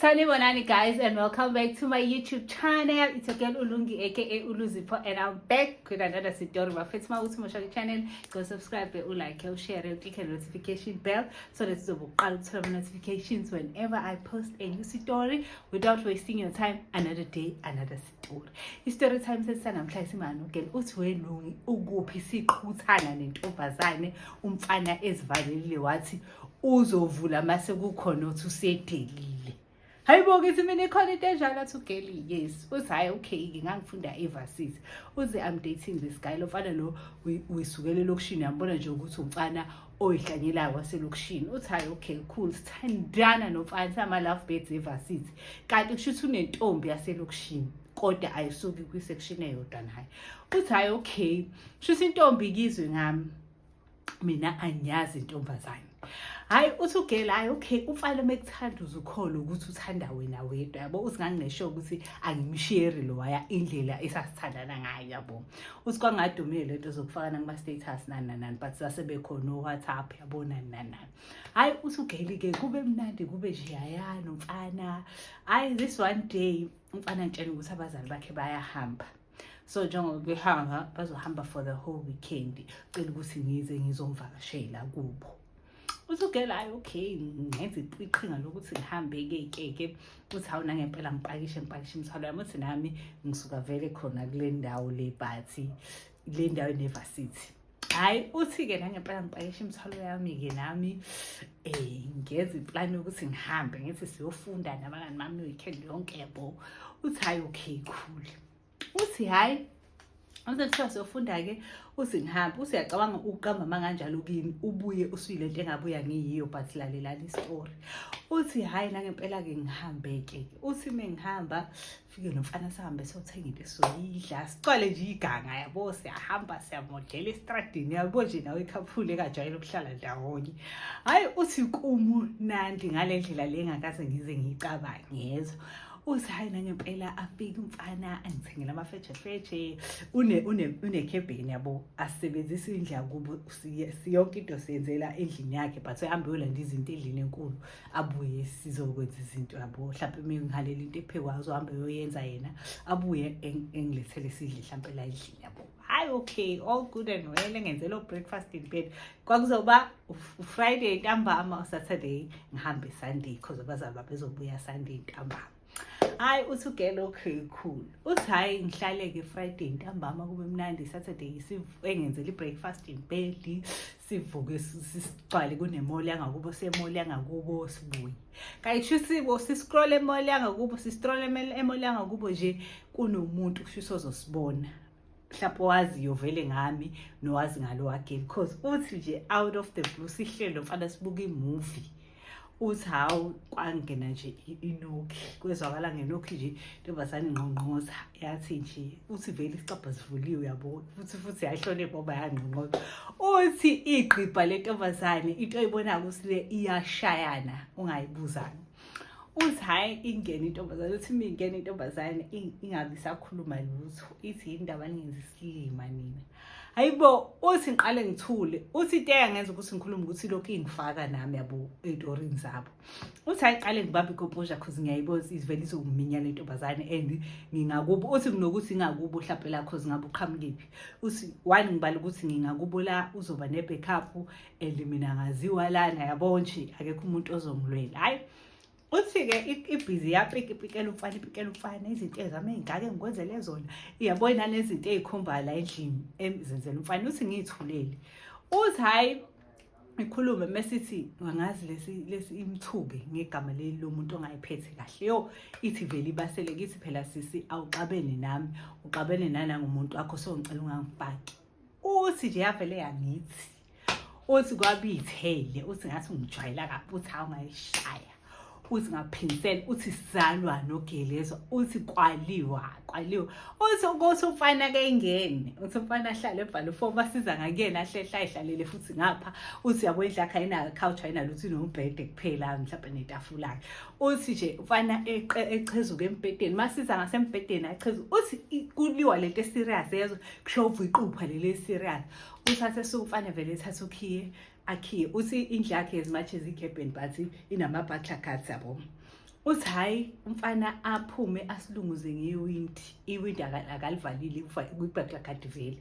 Sanibonani guys, and welcome back to my YouTube channel. It's your girl Ulungi, aka Uluzipho, and I'm back with another story. Bafethu, mawuthi musha channel, go subscribe, ulike, ushare, click the notification bell so that uzobuqala ukuthola ama notifications whenever I post a new story. Without wasting your time, another day, another story. I-story time sesisanamhlanje simano girl uthi, "Welungi, ukuphi? Siqhuthana nentombazane, umfana ezivalelile, wathi uzovula mase kukhona othi usedelile." Hayibo, ngithi mina, ikhona into enjalo? Athi ugirl, "Yes." Uthi, "Hhayi, okay-ke, ngangifunda e-varsity." Uthi, "I'm dating this guy." Lo mfana lo uyisukela elokishini, yambona nje ukuthi umfana oyihlanyelayo waselokishini. Uthi, "Hhayi, okay, cool." Sithandana nomfana, sama-love birds e-varsity, kanti kusho ukuthi unentombi yaselokishini, kodwa ayisuki kwi-section eyodwa naye. Uthi, "Hhayi, okay." Kusho ukuthi intombi kizwe ngami, mina angiyazi intombazane. Hhayi, uthi ugirl, "Hhayi, okay." Umfana mekuthanda, uzukholwa ukuthi uthanda wena wedwa, yabo. Uthi, "Nganginesho ukuthi angimsheri lo waya indlela esasithandana ngayo, yabo." Uthi kwangadumile lento zokufakana kuma-status, nani nani nani, but sasebekhona o-WhatsApp, yabo, nani nani nani. Hhayi, uthi ugirl-ke, kube mnandi, kube nje yaya nomfana. Hhayi, this one day umfana ngitshela ukuthi abazali bakhe bayahamba, so njengoba behamba, bazohamba for the whole weekend, cela ukuthi ngize ngizomvakashela kubo. Uthi ugirl, "Hhayi, okay." Ngenza iqhinga lokuthi ngihambe-ke ke. Uthi, "Hawu, nangempela ngipakishe, ngipakishe imithwalo yami." Uthi, "Nami ngisuka vele khona kule ndawo le, but le ndawo ene-varsity." Hhayi, uthi-ke, nangempela ngipakishe imithwalo yami-ke nami, ngenza iplani yokuthi ngihambe, ngithi siyofunda nabangani bami i-weekend yonke, yabo. Uthi, "Hhayi, okay, cool." Uthi, "Hhayi." Uthi kuthiwa siyofunda-ke, uthi ngihambe. Uthi uyacabanga ukuqamba uma kanjalo kimi, ubuye usuyile nto engabuya ngiyiyo, but lalelani isitori. Uthi, "Hhayi, nangempela-ke ngihambe-ke." Uthi uma ngihamba, fike nomfana, sihambe siyothenga into esizoyidla, sicwale nje iganga, yabo. Siyahamba, siyamodlela estradini, yabo nje, nawe i-couple engajwayele ukuhlala ndawonye. Hhayi, uthi kumunandi ngale ndlela le engakaze ngize ngiyicabange, yezwa. Uthi, "Hhayi, nangempela afike umfana, angithengele amafetshefetshe." Une-cabin, yabo, asebenzisa indlu yakubo, yonke into siyenzela endlini yakhe, but uhambe uyolanda izinto endlini enkulu, abuye sizokwenza izinto, yabo. Mhlawumpe uma ngihalela into ephekwayo, uzohambe uyoyenza yena, abuye engilethele sidle mhlampe la endlini, yabo. Hhayi, okay, all good and well. Engenzela breakfast in bed. Kwakuzoba uFriday ntambama, uSaturday ngihambe, Sunday, because abazali babezobuya Sunday ntambama. Hhayi, uthi ugirl, "Okay, cool." Uthi, "Hhayi, ngihlale-ke Friday ntambama, kube mnandi. Saturday engenzela i-breakfast in bed, sivuke sigcwale kune-mall yangakubo, se-mall yangakubo, sibuye." Kanti sibo siscroll e-mall yangakubo, sistroll e-mall yangakubo nje, kunomuntu kusho ozosibona, mhlawumbe owaziyo vele ngami nowazi ngalo wagirl, because uthi nje out of the blue, sihleli nomfana, sibuka imovie. Uthi, "Hawu, kwangena nje inoki, kwezwakala ngenokhi nje, intombazane ingqongqoza." Yathi nje, uthi vele isicabha sivuliwe, yabo, futhi yayihlonipha ngoba yangqongqoza. Uthi igqibha le ntombazane, into oyibonayo ukuthi le iyashayana, ungayibuzanga. Uthi, "Hhayi, ingene intombazane." Uthi uma ingena intombazane, ingabi isakhuluma lutho, ithi, "Indaba ningenza isilima nina." Hayibo, uthi, "Ngiqale ngithule." Uthi into eyangenza ukuthi ngikhulume ukuthi lokhu ingifaka nami, yabo, ey'torini zabo. Uthi, "Hayi, qale ngibambe i-composure, cause ngiyayibona ivele izokuminya le ntombazane and ngingakubo." Uthi, "Kunokuthi ingakubo hlampe la, cause ngabe uqhamukephi." Uthi, "One, ngibala ukuthi ngingakubo la, uzoba ne-backup, and mina ngaziwa lana, yabo nje, akekho umuntu ozongilwela." Hhayi, uthi-ke ibhizi yapikipikela umfana, ipikela umfana izinto ezami ey'ngake ngikwenzele zona, iyabona nezinto ey'khomba la endlini ezenzela umfana. Uthi, "Ngiy'thulele." Uthi, "Hhayi, ikhulume mesithi angazi lesi imthuke ngegama leli lomuntu ongayiphethe kahle." Yo, ithi vele ibasele kithi phela, "Sisi, awuxabene nami, uxabene nanangumuntu wakho, so ngicela ungangifaki." Uthi nje yavele yangithi, uthi kwabithele, uthi ngathi ungijwayela kabi. Uthi, "Hawu, ngayishaya." Uthi, "Ngaphindisela." Uthi salwa nogelezwa, uthi kwaliwa, kwaliwa. Uthi ukuthi umfana ke ingene, uthi umfana ahlale ebhala ufomu, asiza ngakuyena, ahlehla ayihlalele futhi ngapha. Uthi, yabo, indlu yakhe ayinayo couch, ayinalo, uthi nombhede kuphela, mhlawumbe netafula. Uthi nje umfana echezuka embhedeni, masiza ngasembhedeni achezuka. Uthi kuliwa lento eserious, yezwa, kushova iqupha leli serious. Uthathe sukumfana vele ethatha ukhiye, akhiye. Uthi indlu yakhe, as much as i-cabin, but inama-burglar guards, yabo. Uthi hhayi, umfana aphume asilunguze ngewindi, iwindi akalivalile, kwi-burglar vele.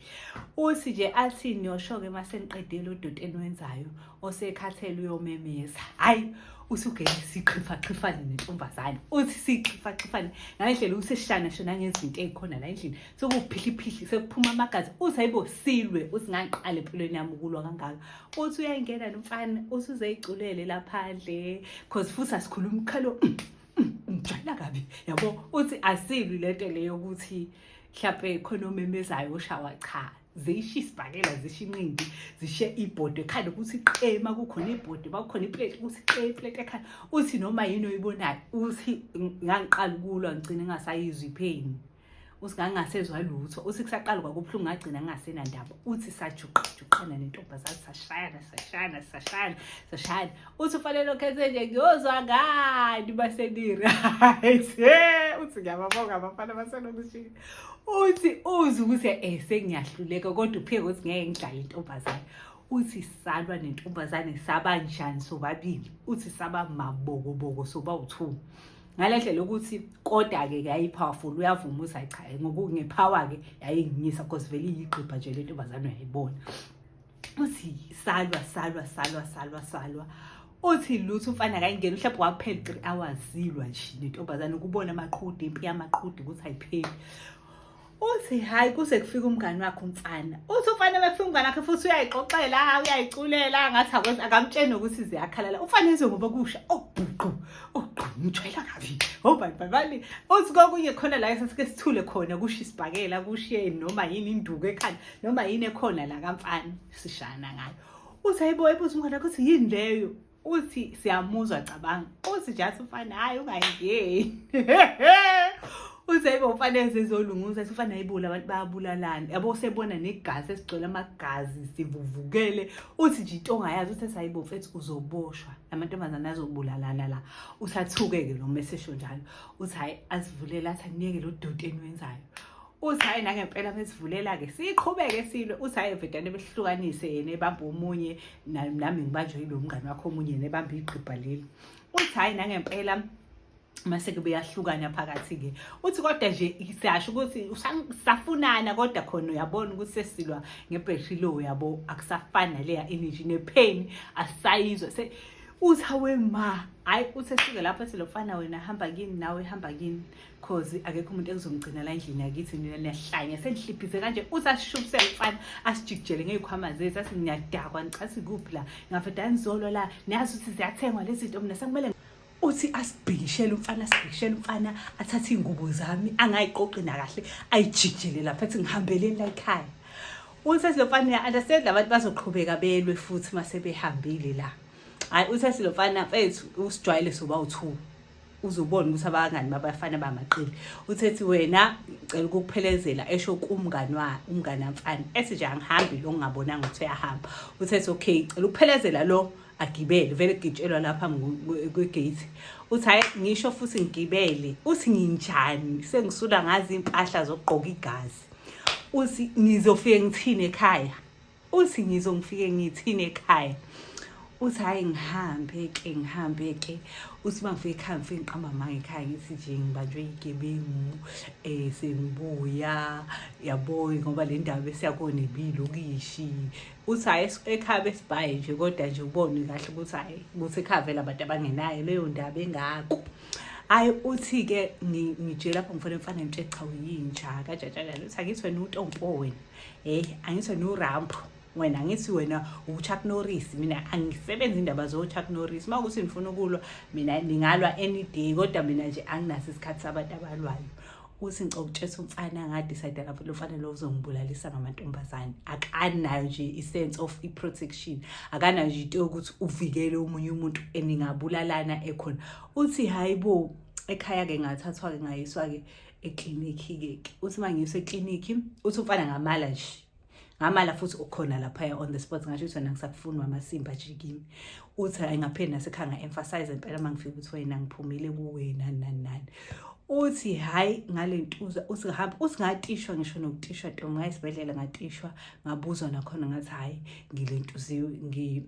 Uthi nje athi niyosho-ke uma seniqedile lo doti eniwenzayo, osekhathele uyomemeza. Hhayi, uthi ugele sixhifaxhifane nentombazane, uthi sixhifaxhifane ngale ndlela ukuthi sishana shona ngezinto ey'khona la endlini, sekuwuphihliphihli, sekuphuma amagazi. Uthi hayibo, silwe. Uthi ngangiqala empilweni yami ukulwa kangaka. Uthi uyayingena nomfana, uthi uzeyiculele laphandle, cause futhi asikhulumi ukhalo ngijwayela kabi, yabo. Uthi asilwi lento leyo ukuthi mhlampe khona omemezayo oshawa, cha, zisho isibhakela, zisho inqindi, zishe ibhodwe ekhanda ukuthi qe, makukhona ibhodwe, makukhona iplate ukuthi qe iplate ekhanda. Uthi noma yini oyibonayo. Uthi ngangiqala ukulwa ngigcine ngingasayizwa ipain. Uthi ngangingasezwa lutho. Uthi kusaqala kwakubuhlungu, ngagcina ngingasenandaba. Uthi sajuqajuqana nentombazane, sashayana, sashayana, sashayana, sashayana. Uthi ufanele okhethe nje, ngiyozwa ngani baseniri-right. Uthi ngiyababonga abafana baselokishini. Uthi uzwe ukuthi sengiyahluleka, kodwa uphike ukuthi ngeke ngidlale intombazane. Uthi salwa nentombazane sabanjani sobabili. Uthi saba mabokoboko soba-two ngale ndlela yokuthi, kodwa-ke yayi-powerful, uyavuma ukuthi hayi cha, ngepower-ke yayinginyisa, cause vele iyigqibha nje le ntombazane, uyayibona. Uthi salwa, salwa, salwa, salwa, salwa. Uthi lutho, umfana akayingena, mhlawumbe kwakuphela 3 hours silwa nje nentombazane, ukubona amaqhude, impi yamaqhude ukuthi ayipheli. Uthi hhayi, kuze kufike umngani wakhe umfana. Uthi umfana bekufika umngani wakhe futhi uyayixoxela, uyayiculela, ngathi akwenza, akamtsheni nokuthi ziyakhalala. Umfana ezwe ngoba kusha obhuqu ogqu, ngijwayela kabi, obani bani bani. Uthi kokunye khona la esasike sithule khona, kusho isibhakela, kushiye noma yini, induku ekhanda, noma yini ekhona la kamfana, sishana ngayo. Uthi hayibo, ebuza umngani wakhe uthi yini leyo. Uthi siyamuzwa, cabanga. Uthi nje athi umfana, hhayi, ungayingeni. Uthi hayibo, umfana ezezolunguza, ethi umfana ayibula, abantu bayabulalana, yabo, sebona negazi esigcwele amagazi, sivuvukele. Uthi nje into ongayazi. Uthi hayibo mfethu, uzoboshwa, amantombazane azobulalana la. Uthi athuke-ke lo mesesho njalo. Uthi hhayi, azivulele, athi aniyeke lo doti eniwenzayo. Uthi hhayi, nangempela besivulela-ke, siqhubeke silwe. Uthi hhayi, vedane behlukanise, yena ebamba omunye, nami ngibanjwe yilo mngani wakho omunye, yena ebamba igqibha leli. Uthi hhayi, nangempela mase-ke beyahlukana phakathi-ke. Uthi kodwa nje siyasho ukuthi safunana, kodwa khona uyabona ukuthi sesilwa ngebhethri low, yabo, akusafani naleya energy, nepain asisayizwa. Uthi hawe ma, hhayi, uthi esuke lapho ethi lo mfana, wena hamba kini, nawe hamba kini, cause akekho umuntu engizomgcina la endlini yakithi, nina niyahlanya, senihliphize kanje. Uthi asishubisele umfana, asijikijele ngey'khwama zethu, athi niyadakwa, nichathi kuphi la, ngaveda nizolwa la, niyazi ukuthi ziyathengwa lezi zinto, mina sekumele. Uthi asibhikishele umfana, asibhikishele umfana, athathe iy'ngubo zami angayiqoqi nakahle, ayijikijele lapha, ethi ngihambeleni la ekhaya. Uthi ethi lo mfana, uya-understand, labantu bazoqhubeka belwe futhi uma sebehambile la. Hhayi, uthi ethi lo mfana, mfethu, usijwayele soba u-two, uzobona ukuthi abangani babafana bamaqili. Uthethi wena cela ukukuphelezela, esho kumngani wa umngani amfana, ethi nje angihambi lo ngingabonanga ukuthi uyahamba. Uthethi okay, cela ukuphelezela lo, agibele vele, kugitshelwa lapha kwegate. Uthi hayi, ngisho futhi ngigibele. Uthi nginjani sengisula ngazi impahla zokugqoka igazi. Uthi ngizofike ngithini ekhaya? Uthi ngizongifike ngithini ekhaya? Uthi hhayi, ngihambe ke, ngihambe ke. Uthi uma ngifika ekhaya, ngifike ngiqamba amanga ekhaya, ngithi nje ngibanjwe igebengu, sengibuya, yabo, ngoba le ndawo besiyakona ibilokishi. Uthi hhayi, ekhaya besibhaye nje, kodwa nje ubone kahle ukuthi hhayi, ukuthi ekhaya vele abantu abangenayo leyo ndaba engako. Hhayi, uthi-ke ngijike lapho, ngifone mfana, ngitshela cha, uyinja kanjani. Uthi angithi wena utompo wena, angithi wena urampo wena, angithi wena uChuck Norris, mina angisebenzi indaba zo-Chuck Norris. Uma kuthi ngifuna ukulwa mina, ningalwa any day, kodwa mina nje anginaso isikhathi sabantu abalwayo. Uthi ngicela ukutshela umfana, ngadecide lapho lo mfana lo uzongibulalisa ngamantombazane, akanayo nje i-sense of i-protection, akanayo nje into yokuthi uvikele omunye umuntu, eningabulalana ekhona. Uthi hayi bo, ekhaya-ke ngathathwa-ke, ngayiswa-ke eklinikhi-ke. Uthi uma ngiyiswa eklinikhi, uthi umfana ngamala nje, ngamala futhi ukhona laphaya on the spot, ngasho ukuthi wena ngisakufuni, wamasimba nje kimi. Uthi hayi, ngaphinde nasekhaya nga-emphasize impela uma ngifika ukuthi wena ngiphumile kuwe, nani nani nani. Uthi hhayi, ngale ntuza, uthi ngihamba, uthi ngatishwa ngisho nokutishwa ntombi, ngaya esibhedlela, ngatishwa, ngabuzwa nakhona, ngathi hhayi, ngilentuziwe.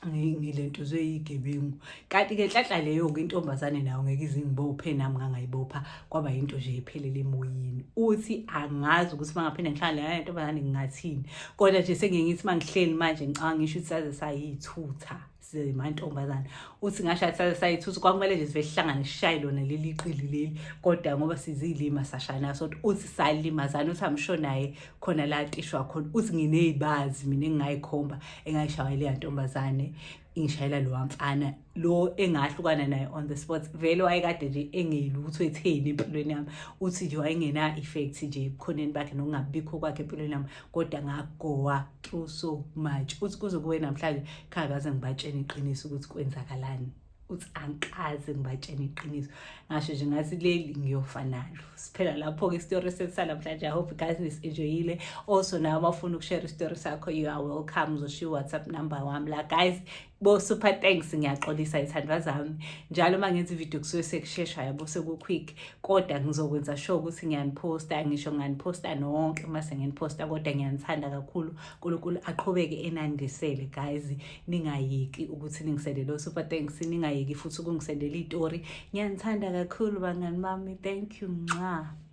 Ngilentuzwe yigebengu. Kanti-ke nhlanhla leyo-ke intombazane nayo ngeke ize ingibophe, nami ngangayibopha, kwaba yinto nje ephelele emoyeni. Uthi angazi ukuthi uma ngaphinde ngihlangane nayo intombazane ngingathini, kodwa nje sengiye ngithi uma ngihleli manje ngicabanga ngisho ukuthi saze sayithutha simantombazane. Uthi ngasho athi saze sayithutha, kwakumele nje sive sihlangane sishaye lona leli qili leli, kodwa ngoba sizilima sashayana sodwa. Uthi salimazana, uthi amsho naye khona la tishwa khona. Uthi nginezibazi mina engingayikhomba engayishaya leya ntombazane ingishayela lowa mfana lo engahlukana naye on the spot. Vele wayekade nje engeyilutho etheni empilweni yami. Uthi nje wayengena effect nje ebukhoneni bakhe nokungabikho kwakhe empilweni yami, kodwa ngagowa through so much. Uthi kuze kube namhlanje khakaze ngibatshena iqiniso ukuthi kwenzakalani. Uthi angikaze ngibatshene iqiniso, ngasho nje ngathi leli ngiyofa nalo. Siphela lapho-ke isitori sethu sanamhlanje. I hope you guys nis-enjoyile. Also nawe uma ufuna ukushare isitori sakho, you are welcome. Uzoshiya u-WhatsApp number wami la, guys. Bo super thanks, ngiyaxolisa ithandwa zami, njalo uma ngenza ividiyo kusuke sekushesha, yabo, seku-quick, kodwa ngizokwenza sure ukuthi ngiyaniphosta, ngisho nganiphosta nonke uma senginiphosta. Kodwa ngiyanithanda kakhulu. Unkulunkulu aqhubeke enandisele, guys. Ningayeki ukuthi ningisendele o-super thanks, ningayeki futhi ukungisendela itori. Ngiyanithanda kakhulu, bangani bami. Thank you, nca.